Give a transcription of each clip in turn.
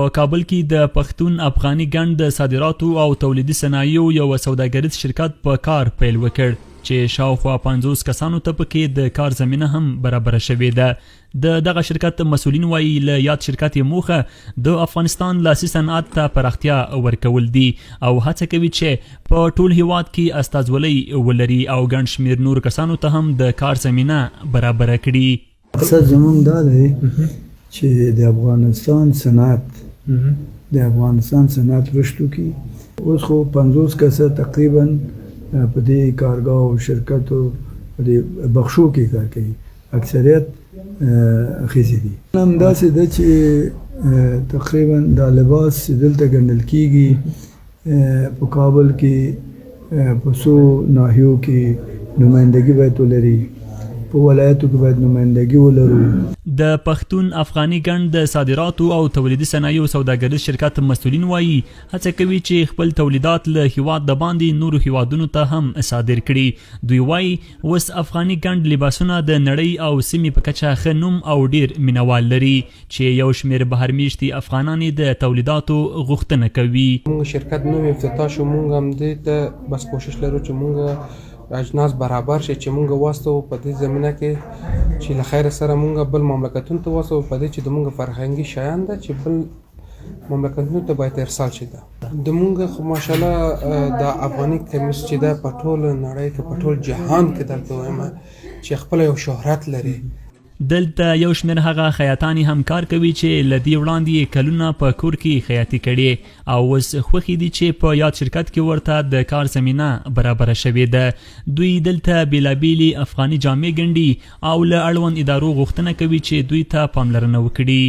په کابل کې د پښتون افغاني ګنډ د صادراتو او تولیدي صنایعو یو سوداګریز شرکت په کار پیل وکړ چې شاوخوا 50 کسانو ته پکې د کار زمینه هم برابره شوې ده. د دغه شرکت مسولین وایي، له یاد شرکت یې موخه د افغانستان لاسي صنعت ته پراختیا ورکول دي او هڅه کوي چې په ټول هیواد کې استازولۍ ولري او ګڼ شمېر نورو کسانو ته هم د کار زمینه برابره کړي. مقصد زمونږ دا دی چې د افغانستان صنعت د افغانستان صنعت رشد وکړي. اوس خو 50 کسه تقریبا په دې کارګاه او شرکت او په دې بخشو کې کار کوي، اکثریت ښځې دي. همداسې ده چې تقریبا دا لباس چې دلته ګنډل کیږي په کابل کې په څو ناحیو کې نمایندګي باید ولري، په ولایتو کې باید نمایندګي ولرو. د پښتون افغاني ګنډ د صادراتو او تولیدي صنایعو سوداګریز شرکت مسؤلین وایي، هڅه کوي چې خپل تولیدات له هیواد د باندې نورو هیوادونو ته هم صادر کړي. دوی وایي، اوس افغاني ګنډ لباسونه د نړۍ او سیمې په کچه ښه نوم او ډیر مینهوال لري. چې یو شمېر بهر میشتي افغانان یې د تولیداتو غوښتنه کوي. مونږ شرکت نوی افتتاح شو، مونږ هم دې ته بس کوشش لرو چې مونږ اجناس برابر شي چې مونږ واستوو په دې زمینه کې چې له خیره سره مونږ بل مملکتونو ته واستوو، په دې چې د مونږ فرهنګي شیان ده چې بل مملکتونو ته باید ارسال شي. ده د مونږ خو ماشاءالله د افغاني کمیس چې ده په ټوله نړۍ کې په ټول جهان کې درته وایم چې خپل یو شهرت لري. دلته یو شمېر هغه خیاطانې هم کار کوي چې له دې وړاندې یې کلونه په کور کې خیاطي کړې او اوس خوښې دي چې په یاد شرکت کې ورته د کار زمینه برابره شوې ده. دوی دلته بېلابېلې افغاني جامې ګنډي او له اړوند ادارو غوښتنه کوي چې دوی ته پاملرنه وکړي.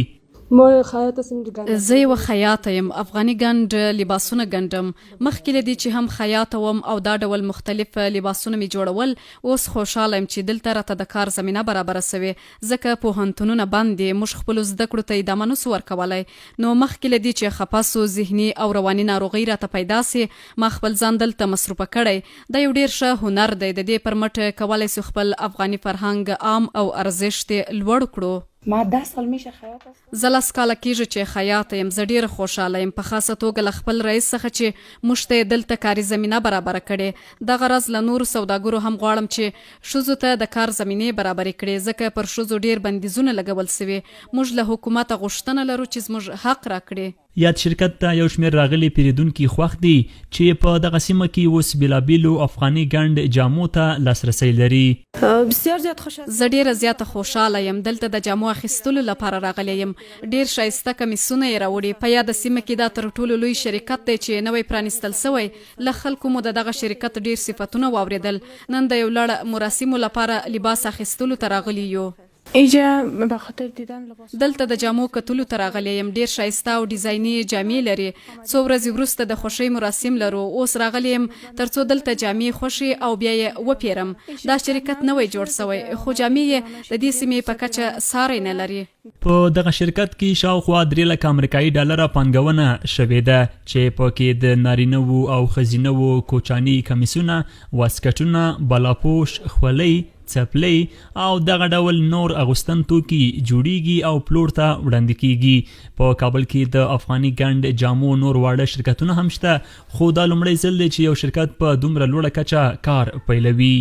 زه یوه خیاطه یم، افغاني ګنډ لباسونه ګنډم. مخکې له دې چې هم خیاطه وم او دا ډول مختلف لباسونه مې جوړول، اوس خوشاله یم چې دلته راته د کار زمینه برابره شوې، ځکه پوهنتونونه بند دي، موږ خپلو زده کړو ته ادامه نه شو ورکولای، نو مخکې له دې چې خپه شو، ذهني او رواني ناروغۍ راته پیدا شي، ما خپل ځان دلته مصروفه کړی. دا یو ډېر ښه هنر دی، د دې پر مټ کولای شو خپل افغاني فرهنګ عام او ارزښت یې لوړ کړو. ما ده سال میشه خیاط هستم. زه لس کاله کیږي چې خیاطه یم، زه ډیره خوشحاله یم، په خاصه توګه له خپل رئیس څخه چې موږ ته یې دلته کاري زمینه برابره کړې، دغه راز له نورو سوداګرو هم غواړم چې ښځو ته د کار زمینې برابرې کړي، ځکه پر ښځو ډیر بندیزونه لګول شوي، موږ له حکومته غوښتنه لرو چې زموږ حق راکړي. یاد شرکت ته یو شمېر راغلي پېرېدونکي خوښ دي چې په دغه سیمه کې اوس بېلابېلو افغاني ګنډ جامو ته لاسرسی لري. زه ډېره زیاته خوشاله یم، دلته د جامو اخیستلو لپاره راغلې یم، ډېر ښایسته کمیسونه یې راوړي، په یاده سیمه کې دا تر ټولو لوی شرکت دی چې نوی پرانیستل شوی، له خلکو مو د دغه شرکت ډېر صفتونه واورېدل، نن د یو لړ مراسمو لپاره لباس اخیستلو ته راغلي یو. دلته د جامو کتلو ته راغلې یم، ډېر ښایسته او ډیزایني جامې لري، څو ورځې وروسته د خوښۍ مراسم لرو، اوس راغلې یم ترڅو دلته جامې خوښې او بیا یې وپېرم، دا شرکت نوی جوړ شوی، خو جامې یې د دې سیمې په کچه ساری نه لري. په دغه شرکت کې شاوخوا 3 لکه امریکایي ډالره پانګونه شوې ده چې په کې د نارینه وو او ښځینه وو کوچاني کمیسونه، واسکټونه، بالاپوش، خولۍ، څپلۍ او دغه ډول نور اغوستن توکي جوړیږي او پلور ته وړاندې کیږي. په کابل کې د افغاني ګنډ جامو نور واړه شرکتونه هم شته، خو دا لومړی ځل دی چې یو شرکت په دومره لوړه کچه کار پیلوي.